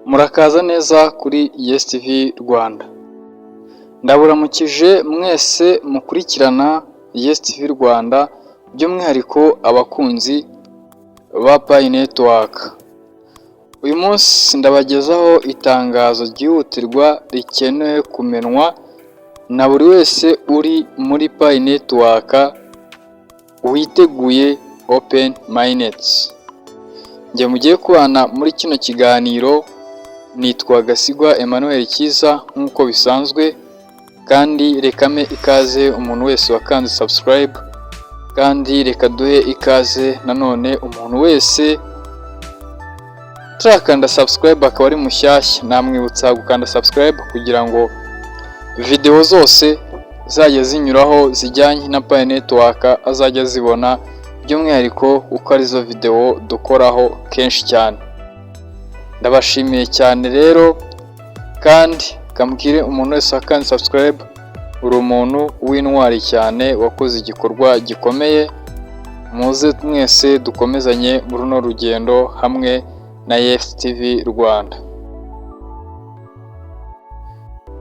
Murakaza neza kuri Yes TV Rwanda. Ndaburamukije mwese mukurikirana Yes TV Rwanda, by'umwihariko abakunzi ba Pi Network. Uyu munsi ndabagezaho itangazo ryihutirwa rikenewe kumenywa na buri wese uri muri Pi Network witeguye Open Mainnet. Njye mugiye kubana muri kino kiganiro nitwa Gasigwa Emmanuel Cyiza nk'uko bisanzwe, kandi reka mpe ikaze umuntu wese wakanze subscribe, kandi reka duhe ikaze nanone umuntu wese utarakanda subscribe akaba ari mushyashya, namwibutsa gukanda subscribe kugira ngo videwo zose zajya zinyuraho zijyanye na Pi Network azajya azibona, by'umwihariko kuko arizo videwo dukoraho kenshi cyane. Ndabashimiye cyane rero, kandi kambwire umuntu wese wakanze subscribe, uri umuntu w'intwari cyane wakoze igikorwa gikomeye, muze mwese dukomezanye muri runo rugendo hamwe na Yes TV Rwanda.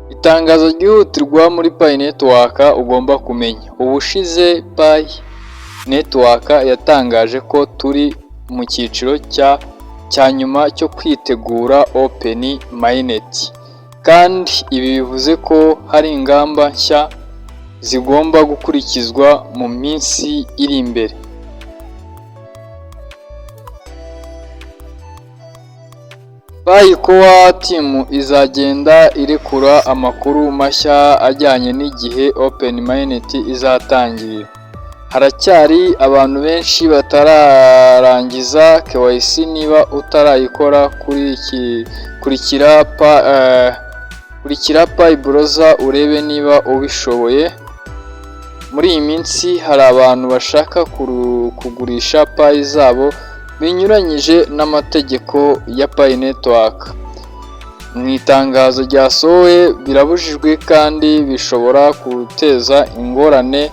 Itangazo ryihutirwa muri Pi Network ugomba kumenya. Ubushize Pi Network yatangaje ko turi mu cyiciro cya nyuma cyo kwitegura Open Mainnet, kandi ibi bivuze ko hari ingamba nshya zigomba gukurikizwa mu minsi iri imbere. Pi Core Team izagenda irekura amakuru mashya ajyanye n'igihe Open Mainnet izatangirira. Haracyari abantu benshi batararangiza KYC, niba utarayikora kurikira Pi Browser urebe niba ubishoboye. Muri iyi minsi hari abantu bashaka kugurisha Pi zabo binyuranyije n'amategeko ya Pi Network. Mu itangazo ryasohowe, birabujijwe kandi bishobora guteza ingorane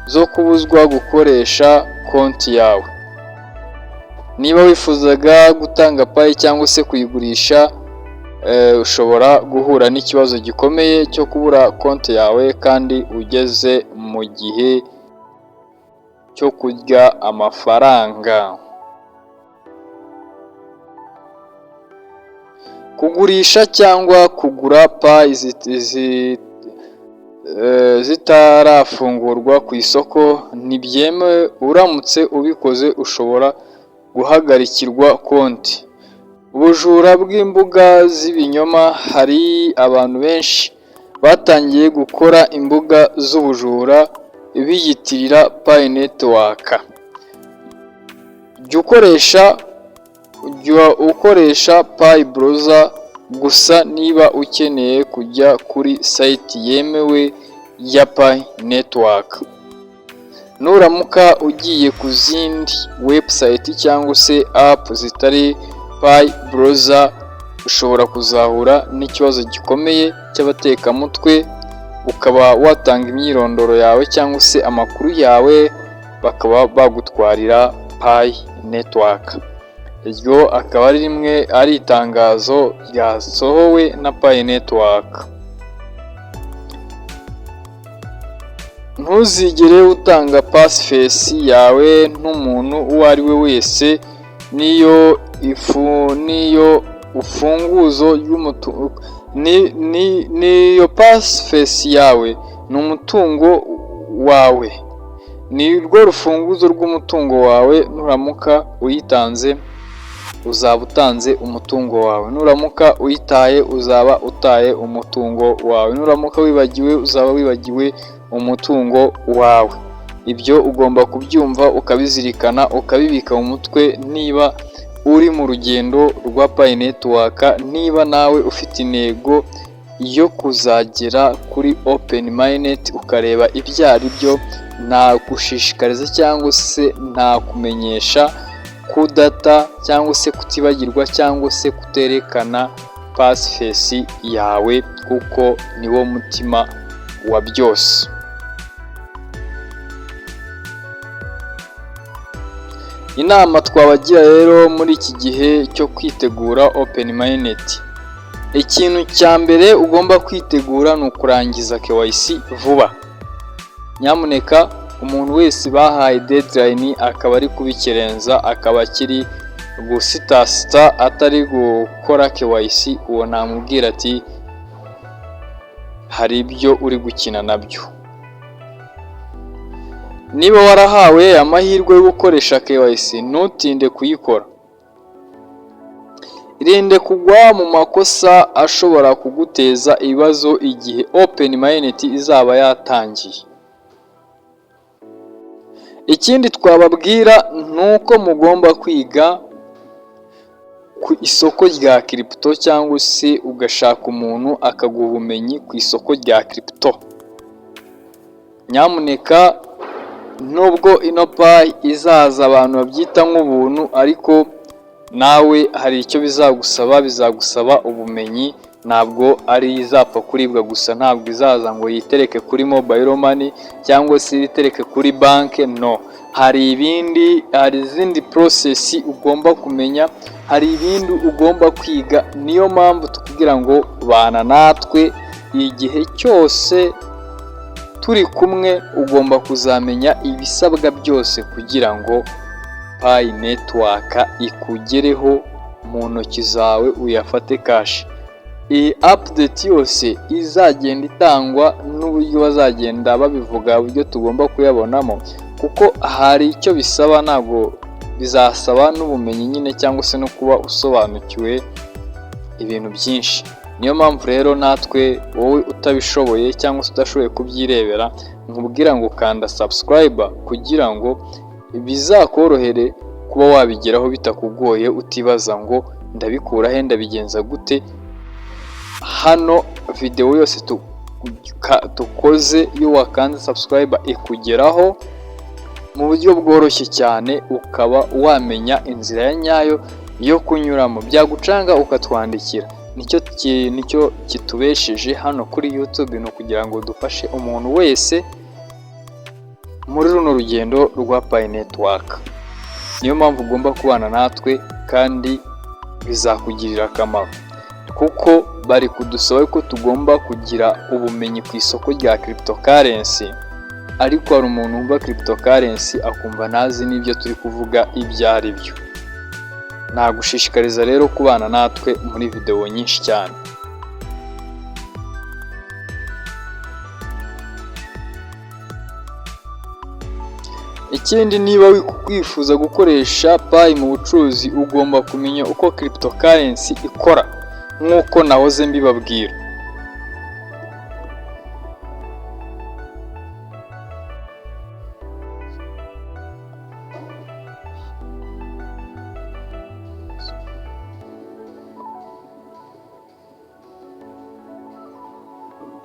zo kubuzwa gukoresha konti yawe. Niba wifuzaga gutanga Pi cyangwa se kuyigurisha, ushobora guhura n'ikibazo gikomeye cyo kubura konti yawe kandi ugeze mu gihe cyo kurya amafaranga. Kugurisha cyangwa kugura Pi zitarafungurwa ku isoko ntibyemewe, uramutse ubikoze ushobora guhagarikirwa konti. Ubujura bw'imbuga z'ibinyoma: hari abantu benshi batangiye gukora imbuga z'ubujura biyitirira Pi Network. Jya ukoresha Pi Browser gusa niba ukeneye kujya kuri site yemewe ya Pi Network. Nuramuka ugiye ku zindi website cyangwa se app zitari Pi Browser, ushobora kuzahura n'ikibazo gikomeye cy'abatekamutwe, ukaba watanga imyirondoro yawe cyangwa se amakuru yawe, bakaba bagutwarira Pi Network. Iryo akaba ari rimwe ari itangazo ryasohowe na Pi Network. Ntuzigere utanga passphrase yawe n'umuntu uwo ari we wese, niyo ufunguzo niyo passphrase yawe ni umutungo wawe, ni rwo rufunguzo rw'umutungo wawe, nuramuka uyitanze uzaba utanze umutungo wawe, nuramuka uyitaye uzaba utaye umutungo wawe, nuramuka wibagiwe uzaba wibagiwe umutungo wawe. Ibyo ugomba kubyumva, ukabizirikana, ukabibika mu mutwe niba uri mu rugendo rwa Pi Network, niba nawe ufite intego yo kuzagera kuri Open Mainnet ukareba ibyo ari byo, nagushishikariza cyangwa se nakumenyesha kudata cyangwa se kutibagirwa cyangwa se kuterekana passphrase yawe, kuko niwo mutima wa byose. Inama twabagira rero muri iki gihe cyo kwitegura Open Mainnet, Ikintu cya mbere ugomba kwitegura ni ukurangiza KYC vuba. Nyamuneka, umuntu wese bahaye deadline akaba ari kubikerenza, akaba akiri gusitasita atari gukora KYC, uwo namubwira ati hari ibyo uri gukina nabyo. Niba warahawe amahirwe yo gukoresha KYC, ntutinde kuyikora. Irinde kugwa mu makosa ashobora kuguteza ibibazo igihe open mainnet izaba yatangiye. Ikindi twababwira ni uko mugomba kwiga ku isoko rya crypto, cyangwa se ugashaka umuntu akaguha ubumenyi ku isoko rya crypto. Nyamuneka, nubwo ino Pi izaza abantu babyita nk'ubuntu, ariko nawe hari icyo bizagusaba, bizagusaba ubumenyi. Ntabwo ari izapfa kuribwa gusa, ntabwo izaza ngo yitereke kuri mobile money cyangwa se yitereke kuri banki, no. Hari ibindi, hari izindi process ugomba kumenya, hari ibindi ugomba kwiga. Niyo mpamvu tukubwira ngo bana natwe igihe cyose turi kumwe, ugomba kuzamenya ibisabwa byose kugira ngo Pi Network ikugereho mu ntoki zawe, uyafate cash. Iyi update yose izagenda itangwa n'uburyo bazagenda babivuga, uburyo tugomba kuyabonamo, kuko hari icyo bisaba, ntabwo bizasaba n'ubumenyi nyine cyangwa se no kuba usobanukiwe ibintu byinshi. Niyo mpamvu rero natwe, wowe utabishoboye cyangwa se udashoboye kubyirebera, nkubwira ngo kanda subscribe kugira ngo bizakorohere kuba wabigeraho bitakugoye, utibaza ngo ndabikura he, ndabigenza gute. Hano videwo yose dukoze, iyo wakanze subscribe ikugeraho mu buryo bworoshye cyane, ukaba wamenya inzira ya nyayo yo kunyuramo. Byagucanga ukatwandikira. Nicyo kitubesheje hano kuri YouTube, ni ukugira ngo dufashe umuntu wese muri runo rugendo rwa Pi Network. Niyo mpamvu ugomba kubana natwe kandi bizakugirira akamaro, kuko bari kudusaba ko tugomba kugira ubumenyi ku isoko rya cryptocurrency, ariko hari umuntu wumva cryptocurrency akumva ntazi n'ibyo turi kuvuga ibyo ari byo. Nagushishikariza rero kubana natwe muri videwo nyinshi cyane. Ikindi, niba wifuza gukoresha Pi mu bucuruzi, ugomba kumenya uko cryptocurrency ikora nk'uko nahoze mbibabwira.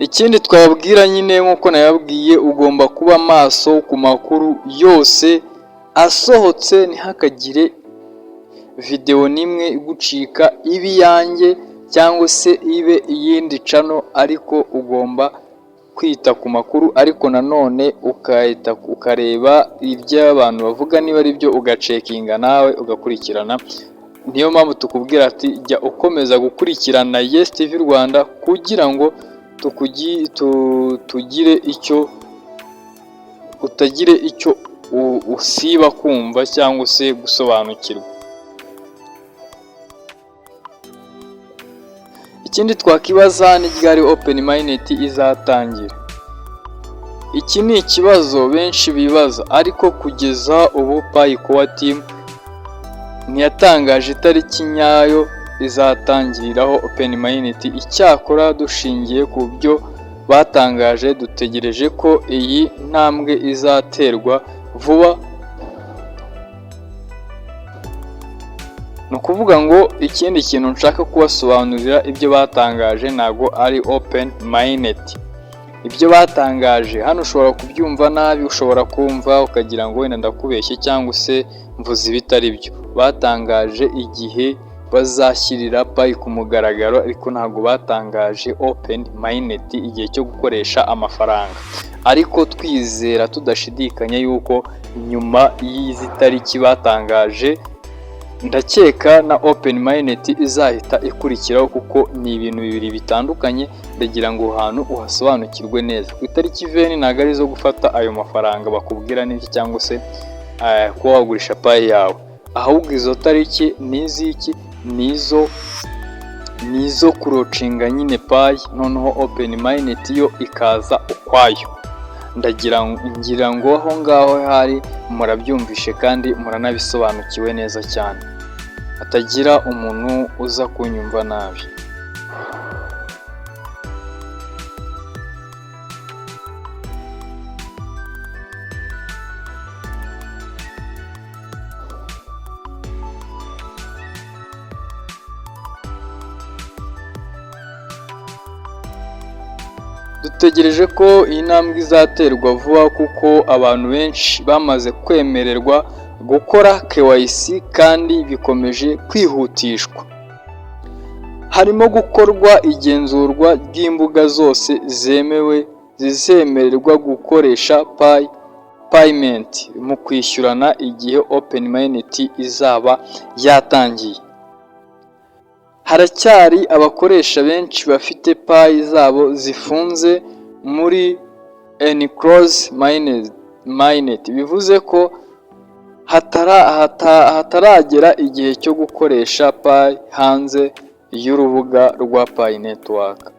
Ikindi twababwira nyine, nk'uko nababwiye, ugomba kuba maso ku makuru yose asohotse, ntihakagire videwo n'imwe igucika, ibe iyanjye cyangwa se ibe iyindi channel, ariko ugomba kwita ku makuru, ariko nanone ukahita ukareba ibyo abantu bavuga niba ari byo, ugacheckinga nawe ugakurikirana. Niyo mpamvu tukubwira ati jya ukomeza gukurikirana Yes TV Rwanda kugira ngo tugire icyo utagire icyo usiba kumva cyangwa se gusobanukirwa. Ikindi twakibaza ni ryari open mainnet izatangira? Iki ni ikibazo benshi bibaza, ariko kugeza ubu Pi Core Team ntiyatangaje itariki nyayo izatangiriraho open mainnet. Icyakora dushingiye ku byo batangaje, dutegereje ko iyi ntambwe izaterwa vuba. Ni ukuvuga ngo ikindi kintu nshaka kubasobanurira, ibyo batangaje ntabwo ari open mainnet. Ibyo batangaje hano ushobora kubyumva nabi, ushobora kumva ukagira ngo wenda ndakubeshye cyangwa se mvuze ibitari byo. Batangaje igihe bazashyirira Pi ku mugaragaro, ariko ntabwo batangaje open mainnet, igihe cyo gukoresha amafaranga. Ariko twizera tudashidikanya yuko nyuma y'izi tariki batangaje Ndakeka na open mainnet izahita ikurikiraho, kuko ni ibintu bibiri bitandukanye. Ndagira ngo ahantu uhasobanukirwe neza. Ku itariki 20 ntabwo ari izo gufata ayo mafaranga bakubwira n'iki, cyangwa se kuba wagurisha Pi yawe, ahubwo izo tariki ni iz'iki? Ni izo kulaunchinga nyine Pi, noneho open mainnet yo ikaza ukwayo. Ndagira ngira ngo aho ngaho hari murabyumvishe kandi muranabisobanukiwe neza cyane, hatagira umuntu uza kunyumva nabi. Dutegereje ko iyi ntambwe izaterwa vuba, kuko abantu benshi bamaze kwemererwa gukora KYC kandi bikomeje kwihutishwa. Harimo gukorwa igenzurwa ry'imbuga zose zemewe zizemererwa gukoresha Pi payment mu kwishyurana igihe open mainnet izaba yatangiye. Haracyari abakoresha benshi bafite Pi zabo zifunze muri enclosed mainnet, bivuze ko hataragera igihe cyo gukoresha Pi hanze y'urubuga rwa Pi Network.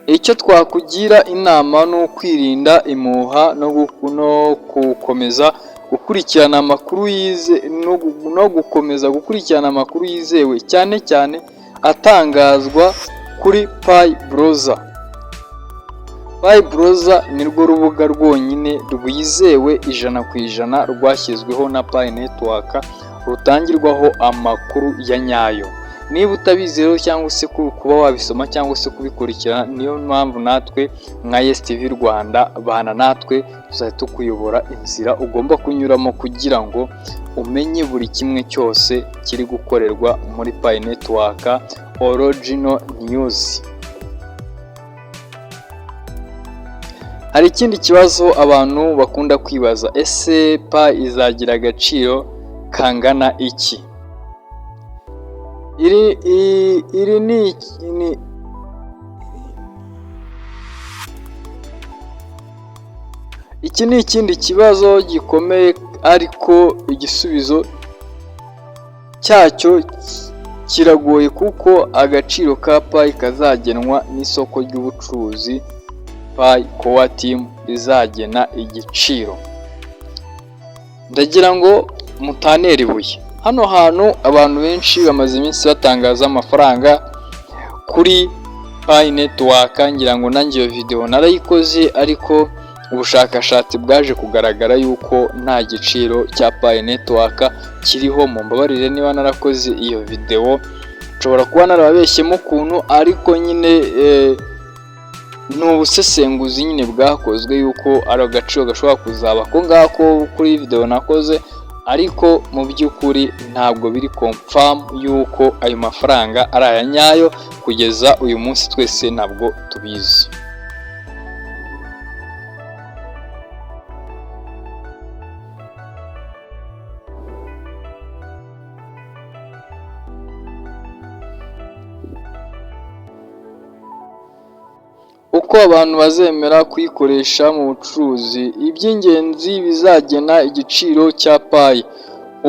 Icyo twakugira inama ni ukwirinda impuha no gukomeza gukurikirana amakuru yize no gukomeza gukurikirana amakuru yizewe, cyane cyane atangazwa kuri Pi Browser. Pi Browser ni rwo rubuga rwonyine rwizewe 100% rwashyizweho na Pi Network, rutangirwaho amakuru ya nyayo. Niba utabizi rero, cyangwa se kuba wabisoma cyangwa se kubikurikirana, niyo mpamvu natwe nka STV Rwanda, bana natwe, tuzajya tukuyobora inzira ugomba kunyuramo kugira ngo umenye buri kimwe cyose kiri gukorerwa muri Pi Network, original news. Hari ikindi kibazo abantu bakunda kwibaza: ese Pi izagira agaciro kangana iki? Iri ni iki ni ikindi kibazo gikomeye, ariko igisubizo cyacyo kiragoye, kuko agaciro ka Pi kazagenwa n'isoko ry'ubucuruzi. Pi Core Team izagena igiciro. Ndagira ngo mutantere ibuye hano hantu. Abantu benshi bamaze iminsi batangaza amafaranga kuri Pi Network. Ngira ngo nanjye iyo video narayikoze, ariko ubushakashatsi bwaje kugaragara yuko nta giciro cya Pi Network kiriho. Mumbabarire niba narakoze iyo video, nshobora kuba narababeshyemo ukuntu, ariko nyine ni ubusesenguzi nyine bwakozwe yuko ari agaciro gashobora kuzaba ako ngako kuri video nakoze, ariko mu by'ukuri ntabwo biri confirm yuko ayo mafaranga ari aya nyayo. Kugeza uyu munsi twese ntabwo tubizi. Uko abantu bazemera kuyikoresha mu bucuruzi. Iby'ingenzi bizagena igiciro cya Pi: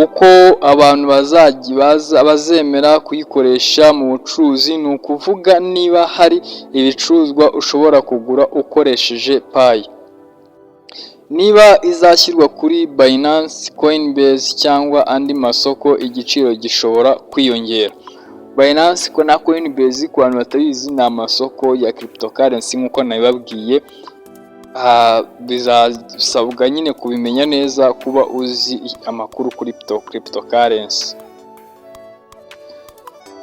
uko abantu bazemera kuyikoresha mu bucuruzi, ni ukuvuga niba hari ibicuruzwa ushobora kugura ukoresheje Pi, niba izashyirwa kuri Binance, Coinbase cyangwa andi masoko, igiciro gishobora kwiyongera. Binance na Coinbase, ku bantu batabizi, ni amasoko ya cryptocurrency nk'uko nabibabwiye. Bizasabwa nyine kubimenya neza, kuba uzi amakuru kuri cryptocurrency.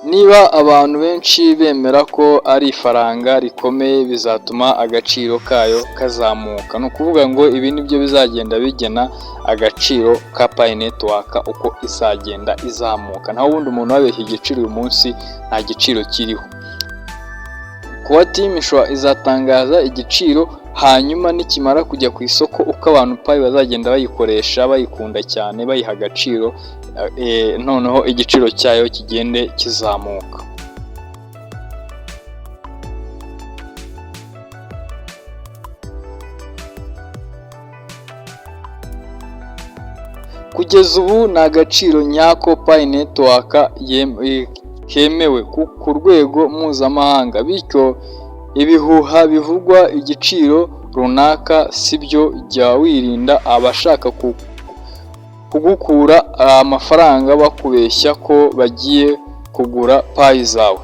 Niba abantu benshi bemera ko ari ifaranga rikomeye, bizatuma agaciro kayo kazamuka. Ni ukuvuga ngo ibi nibyo bizagenda bigena agaciro ka Pi Network uko izagenda izamuka. Naho ubundi umuntu wabeshya igiciro, uyu munsi nta giciro kiriho. Core Team izatangaza igiciro. Hanyuma nikimara kujya ku isoko, uko abantu Pi bazagenda bayikoresha, bayikunda cyane, bayiha agaciro, noneho igiciro cyayo kigende kizamuka. Kugeza ubu nta gaciro nyako Pi Network kemewe ku rwego mpuzamahanga, bityo ibihuha bivugwa igiciro runaka sibyo. Jya wirinda abashaka kugukura amafaranga bakubeshya ko bagiye kugura Pi zawe.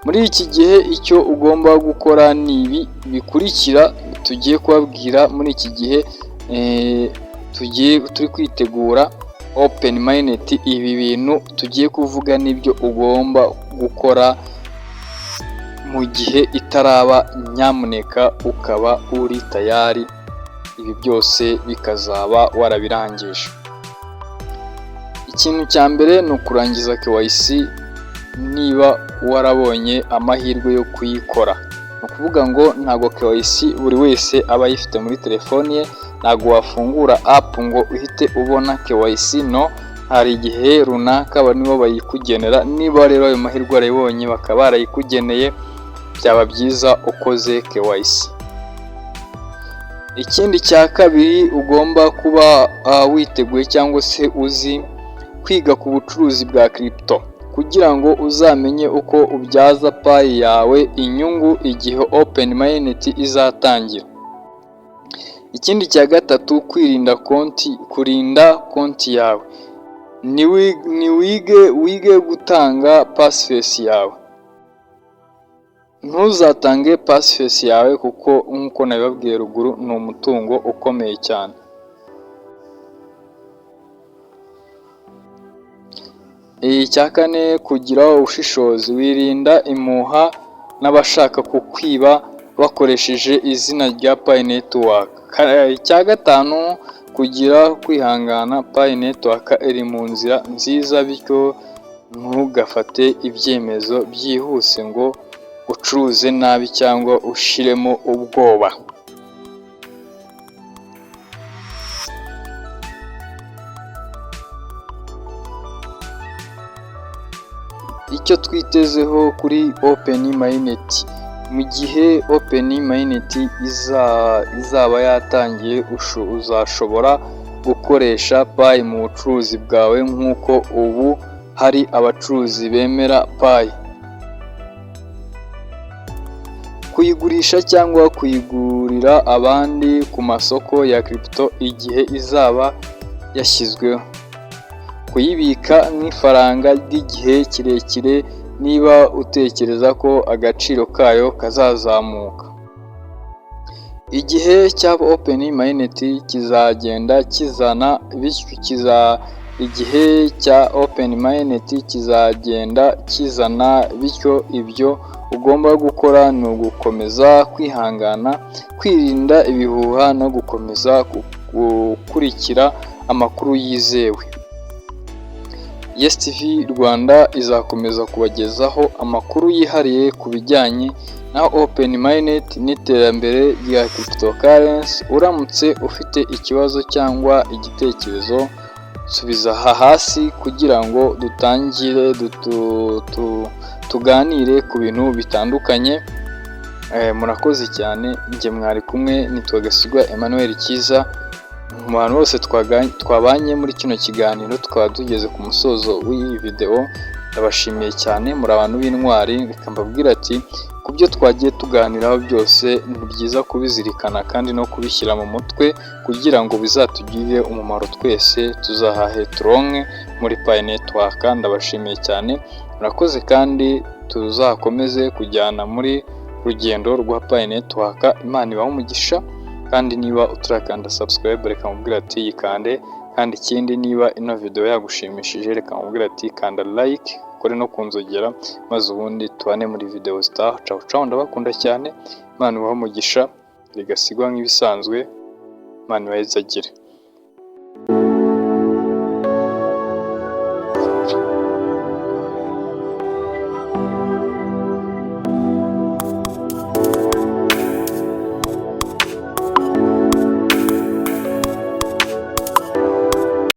Muri iki gihe icyo ugomba gukora ni ibi bikurikira tugiye kubabwira. Muri iki gihe tugiye turi kwitegura open mainnet, ibi bintu tugiye kuvuga nibyo ugomba gukora mu gihe itaraba, nyamuneka ukaba uri tayari, ibi byose bikazaba warabirangije. Ikintu cya mbere ni ukurangiza KYC niba warabonye amahirwe yo kuyikora. Ni ukuvuga ngo ntabwo KYC buri wese aba ayifite muri telefoni ye, ntabwo wafungura app ngo uhite ubona KYC, no, hari igihe runaka nibo bayikugenera. Niba rero ayo mahirwe warayibonye bakaba barayikugeneye, byaba byiza ukoze KYC. Ikindi cya kabiri, ugomba kuba witeguye cyangwa se uzi kwiga ku bucuruzi bwa crypto kugira ngo uzamenye uko ubyaza Pi yawe inyungu igihe open mainnet izatangira. Ikindi cya gatatu, kwirinda konti, kurinda konti yawe, ni wige gutanga passphrase yawe. Ntuzatange passphrase yawe kuko nk'uko nabibabwiye ruguru ni umutungo ukomeye cyane. Icya kane, kugira ubushishozi, wirinda impuha n'abashaka kukwiba bakoresheje izina rya Pi Network. Icya gatanu, kugira kwihangana, Pi Network iri mu nzira nziza, bityo ntugafate ibyemezo byihuse ngo ucuruze nabi cyangwa ushiremo ubwoba. Icyo twitezeho kuri open mainnet: mu gihe open mainnet izaba yatangiye, uzashobora gukoresha Pi mu bucuruzi bwawe nk'uko ubu hari abacuruzi bemera Pi, kuyigurisha cyangwa kuyigurira abandi ku masoko ya crypto igihe izaba yashyizweho, kuyibika nk'ifaranga ry'igihe kirekire niba utekereza ko agaciro kayo kazazamuka. Igihe cya open mainnet kizagenda kizana bityo igihe cya open mainnet kizagenda kizana, bityo ibyo ugomba gukora ni ugukomeza kwihangana, kwirinda ibihuha no gukomeza gukurikira amakuru yizewe. Yes TV Rwanda izakomeza kubagezaho amakuru yihariye ku bijyanye na open mainnet n'iterambere rya cryptocurrency. Uramutse ufite ikibazo cyangwa igitekerezo, subiza aha hasi kugira ngo dutangire tuganire ku bintu bitandukanye. Murakoze cyane, njye mwari kumwe nitwa Gasigwa Emmanuel Cyiza. Mu bantu bose twabanye muri kino kiganiro, tukaba tugeze ku musozo w'iyi videwo, ndabashimiye cyane, muri abantu b'intwari. Reka mbabwire ati ku byo twagiye tuganiraho byose ni byiza kubizirikana kandi no kubishyira mu mutwe kugira ngo bizatugirire umumaro twese, tuzahahe turonke muri Pi Network. Ndabashimiye cyane, murakoze, kandi tuzakomeze kujyana muri rugendo rwa Pi Network. Imana ibahe umugisha, kandi niba utarakanda subscribe, reka mubwire ati yikande. Kandi ikindi, niba ino video yagushimishije, reka mubwire ati kanda like, ukore no kunzogera, maze ubundi tubane muri video zitaha. Ciao ciao, ndabakunda cyane, Imana ibahe umugisha, rigasigwa nk'ibisanzwe, Imana ibahezagire.